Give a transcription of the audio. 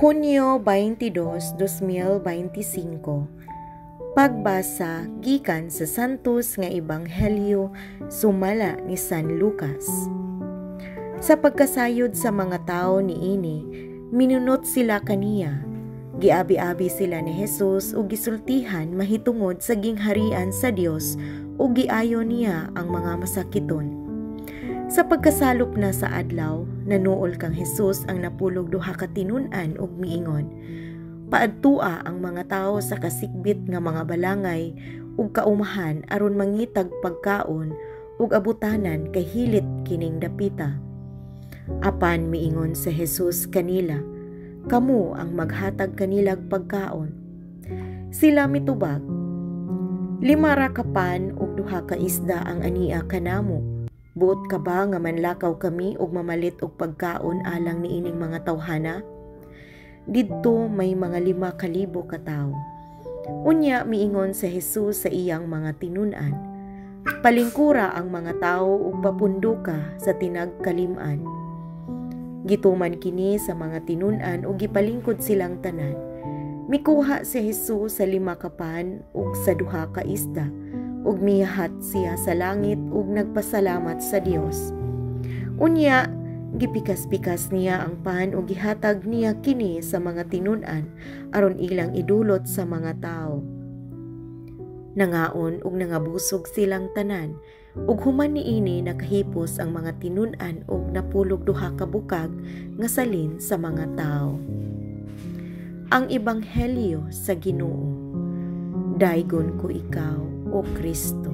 Hunyo 22, 2025. Pagbasa gikan sa Santos nga Ebanghelyo sumala ni San Lucas. Sa pagkasayod sa mga tawo niini, minunot sila kaniya. Giabi-abi sila ni Jesus ug gisultihan mahitungod sa gingharian sa Dios ug giayo niya ang mga masakiton. Sa pagkasalop na sa adlaw, nanuol kang Jesus ang napulog duha ka tinun-an ug miingon, "Paadtua ang mga tawo sa kasikbit nga mga balangay ug kaumahan aron mangitag pagkaon ug abutanan kay hilit kining dapita." Apan miingon si Jesus kanila, "Kamo ang maghatag kanilag pagkaon." Sila mitubag, "Lima ra ka pan ug duha ka isda ang ania kanamo. Buot ka ba nga manlakaw kami ug mamalit og pagkaon alang niining mga tawhana?" Didto may mga 5,000 ka tawo. Unya miingon si Jesus sa iyang mga tinun-an, "Palingkura ang mga tawo ug papunduka sa tinagkalim-an." Gituman kini sa mga tinun-an ug gipalingkod silang tanan. Mikuha si Jesus sa lima ka pan ug sa duha ka isda ug miyahat siya sa langit ug nagpasalamat sa Dios. Unya gipikas-pikas niya ang pan ug gihatag niya kini sa mga tinun-an aron ilang idulot sa mga tawo. Nangaon ug nangabusog silang tanan, ug human niini nakahipos ang mga tinun-an ug napulog duha ka bukag nga salin sa mga tawo. Ang Ebanghelyo sa Ginoo. Daygon ko ikaw, O Kristo.